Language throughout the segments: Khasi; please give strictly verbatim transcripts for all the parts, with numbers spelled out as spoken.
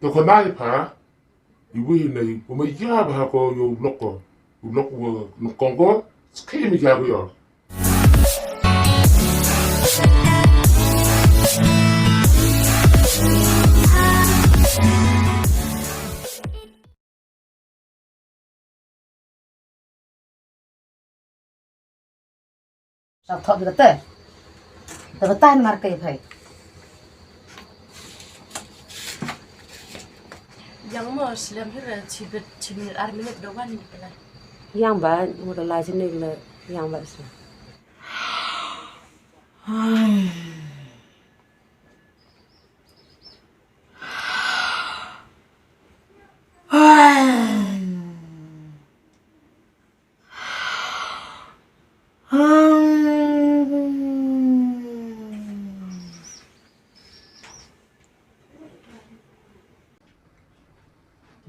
To khana ïa pha, iwei i nei, u maya bha ko ïa u lok ko, u lok u nyngkong ko, skhim ïa ko ïa. Sa thok bi kata. Ta batai namar kai phai. Yang mo slem hira chibit chiminit ar minit da wan ni pala. Yang ba mo da lai sini le yang ba sa.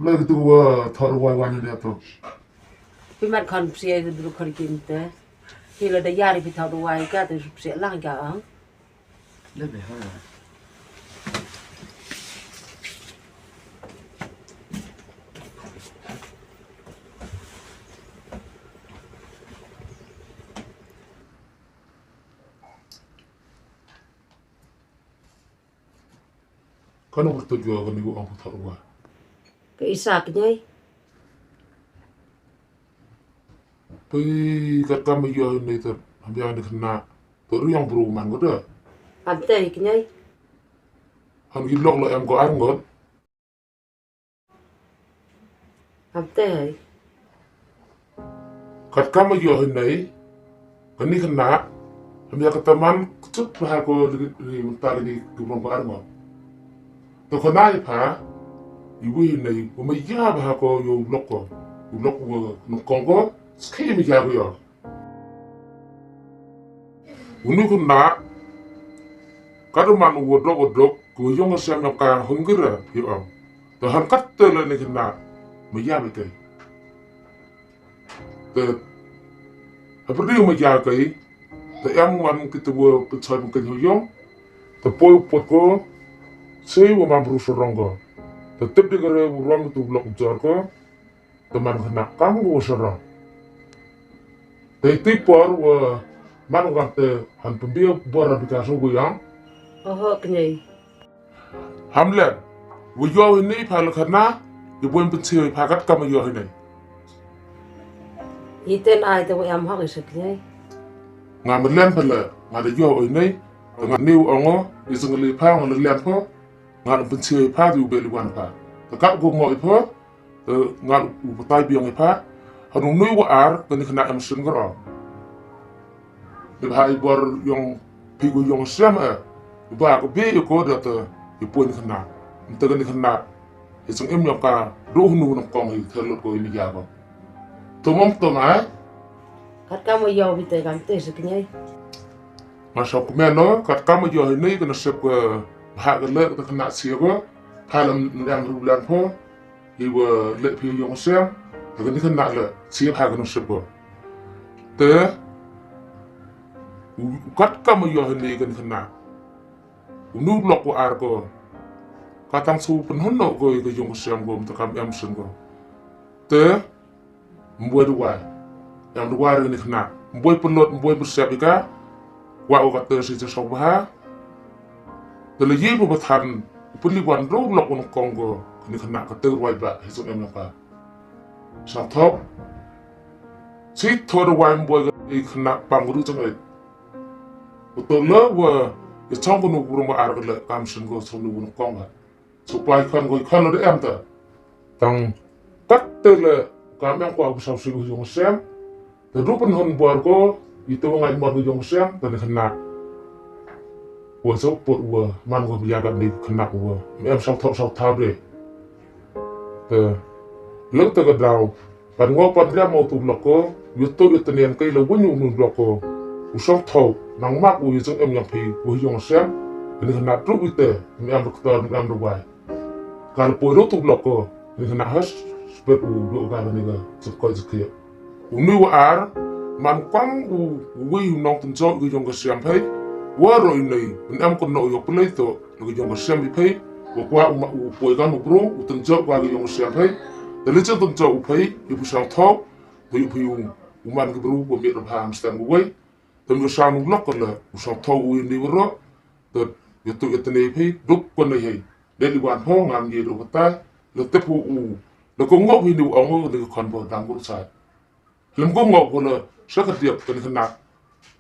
Lei katu wa thor wai wan ne to. Pi mat khon psia tu dulu khon kin te. Ki la da yari pi thor wai ka tu psia lang ka ang. Lei be ha. Kano ka tu jua kani ko ang putar wa. Ka isa knyai. Pei kat kam ïoh ni ter hambiang ni kena. Tu riang bru man ko da. Am te knyai. Han ki lok lo em ko ar ngot. Am te hai. Kat kam ïoh hi nei, kani kena, am ïa kata man kchut pha ko ri ri mynta ri ki brong ko ar ngo. To kena ïa pha, iwei hi nei, u maya bha ko ïa u lok ko, u lok u nyngkong ko, skhim ïa ko ïa. Uni kena, ka da man u wadok wadok, ku yong ka siam ka hungkira, ïa am. To han kat te la ni kena, maya bha kai. Te, ha pyrdi u maya kai, te em wan kita wa pynchoi pynken hu yong, te poi u pot ko, sei wa man bru sarong ko. Te tip di kare u rong tu lok jor ko, te man kena kam ko wa sarong. Te ti por wa man wan te han pynbia bor wan bika so gu yang. Oho, knyai. Hamlet, wa ïoh hi nei pha la kena, i buen pynchoi pha kat kam ïoh hi nei. Iten ai te wa em hok i sa knyai. Nga ma len pha la, nga da ïoh hi nei, te nga ni u ongo, i sa nga li pha nga la len pha, nga da pynchoi pha di u beli wan pha. Te kat ko ngo i pha, Te ngan u batai biang i pha. Hanu nui wa ar, kani kena em sien gro. Ni bha i bor yong phi ko yong siam eh. Ba ko bi i ko da te i pun kena. Nte kani kena. I seng em yong ka do hunu nang kong i therlot ko i mi ya ko. To mom to ngai. Kat kam ïoh bi te kam te se knyai. Nga sa kmen no, kat kam ïoh hi nei kena sep ko bha ka le ka kena sia ko. Pha lam lam ru lam pho. Hi wa le phi yong siam, ha kani kena le, si ha kani sep ko. Te, u kat kam ïoh hi nei kani kena. U nu lok ko ar ko. Ka tang su pynhun no ko ka yong siam ko, mta kam em sien ko. Te, mboi duwai. Em duwai kani kena. Mboi pynlot, mboi pynsiap ika. Wa u ka te si te sok bha. Te le yi bu bathan, u pynli wan ro lok un kong ko, kani kena ka te ruai ba, hi song em naka. Sang thok. Si thor ruai mboi ka i kena pang ru chang ai. U to le wa, i chong ko nu bu rong ar ka le, kam sin ko chong nu bu kong ka. Su pai khan ko khan lo de em ta. Tang kat te le ka meng kwa ku sau si ku yong sem. Te du pynhon bor ko, i te wa ngai mor ku yong sem, te ne kena. Wa sau pot wa, man ko bia kat ni kena wa. Em sau thok sau thau de. Te, leng te ka dau. Pan ngo pan ria mo tu blok ko, yu tu yu tenian kai la wunyu nu blok ko. U sau thau, nang mak u yu zeng em yang pi, u yong sem. Ni kena truk ite, ni am doktor, ni am duwai. Kal poi ro tu blok ko, ni kena has, spet u blok ka ni ka, sep koi sep kia. U nui wa ar, man kwang u, u wei u nong tun zong u yong ka siam phai, wa ro i nei, ni am kono u yok pelai to, ni ka yong ka siam i phai, Wa kwah u ma-, u poi kan u bru, u tynjok wa ki yong siang phei. Te li chen tynjok u phei, i phu sang thok, te i phu u man ki bru, wa miet ra pha am stem u wei. Te mi u sang u lok kan la, u sang thok u ini bru. Te ya tu ya tene phei, duk kan nei hei. Dei li wan ho ngam ye ru kata, la te phu u, la ko ngok ini u ong u, ni kon bo dang bru sai. Lem ko ngok ko la, sa ka diap kan kena.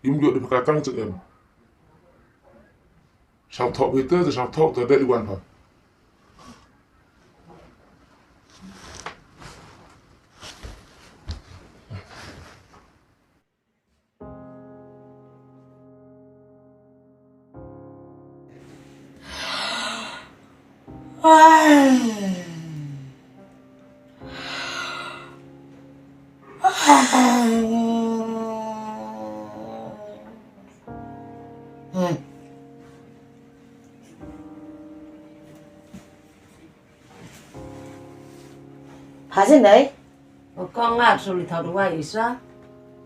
Im yo di pha ka tang cheng em. Sang thok phei te, te sang thok te dei li wan pha. Pha jin dei? Wa kong nga suli thau dua isa.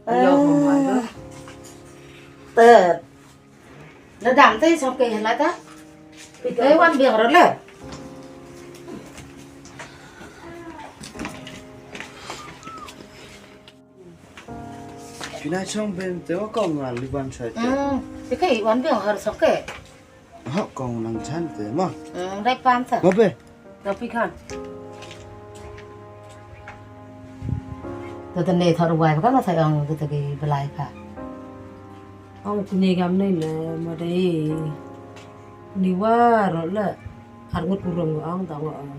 Yo, kong nga. Te. La dam te song ke la ta. Te wan biang ro le. Pina chong ben te wa kong nga li ban chai te. Hmm, te ke wan biang har song ke. Ha kong nang chan te ma. Hmm, dai pam ta. Ma be. Dai pi khan. Ta ta ne thor wai ka ma sa ong kita ki belai ka. Ong kini gam ne le ma dei. Ni wa ro le. Ar ngut urung ong ta ong.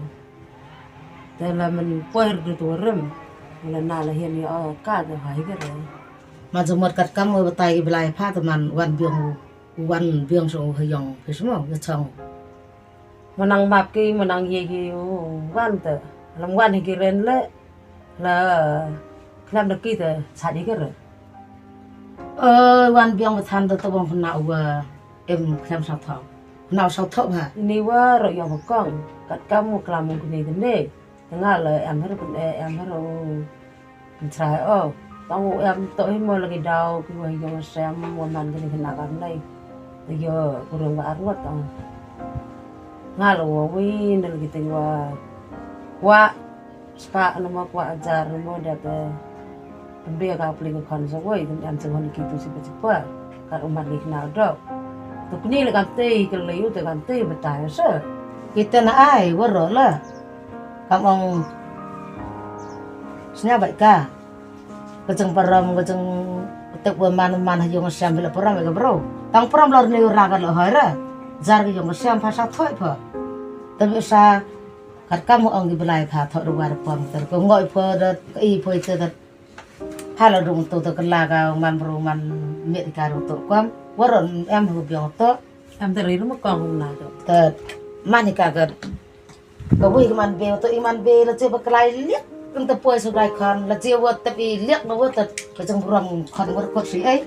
Te la men poher du tu rem. La na la hian ya ka te hai ke re. Man jong mot kat kam wa batai ki belai pha te man wan biang u. Wan biang song ha yong phi song ha chong. Manang map ki manang ye ki wan te. Lam wan hi ki ren le la klam da ki te sa di ki re. Ơ wan biang ba than te te bang pynah wa em klam sa thok. Pynah sa thok ha. Ni wa ro yong ba kong kat kam wa klam ki ni ki ni. Nga le em her pyn em her u. Trai o, tang u em to hi mo lagi dau ki wa yong sem wa man kini kena kan nai. Yo kurung wa arwat tang. Nga lo wa wi ne lagi ting wa. Wa spa no mo wa ajar no mo da te. Pembia ka pling kan so woi kan em sing hon ki tu sipa sipa. Kan umat ni kena dok. Tu kini le kan te ke le yu te kan te betai se. Kita na ai wa ro la. Kam ong snya bai ka. Ka jeng param, ka jeng tep wa man, man ha yong siam bila param ka bro. Tang param lor ne ura ka lo hai ra. Jar ka yong siam pha sa thoi pha. Tapi sa kat kam ong ki belai pha thoi ruwa pom ter. Ko ngoi pha da ka i pha ite da. Hala rung tu tu kala ka man bru man mit ka rung tu kam. Waron em hu biang tu. Em teri rung kong na tu. Te man ka ka. Ka wi ka man be tu i man be la che ba kalai liak. Kan te poi su rai khan la che wa te i liak na wa te ka jang rung khan war kot si ai.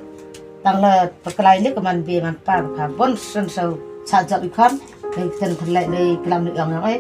Tang la ba kalai liak ka man be man pa ka bon sen sau sa jap i khan. Nei ten thalai nei klam ni ong ai.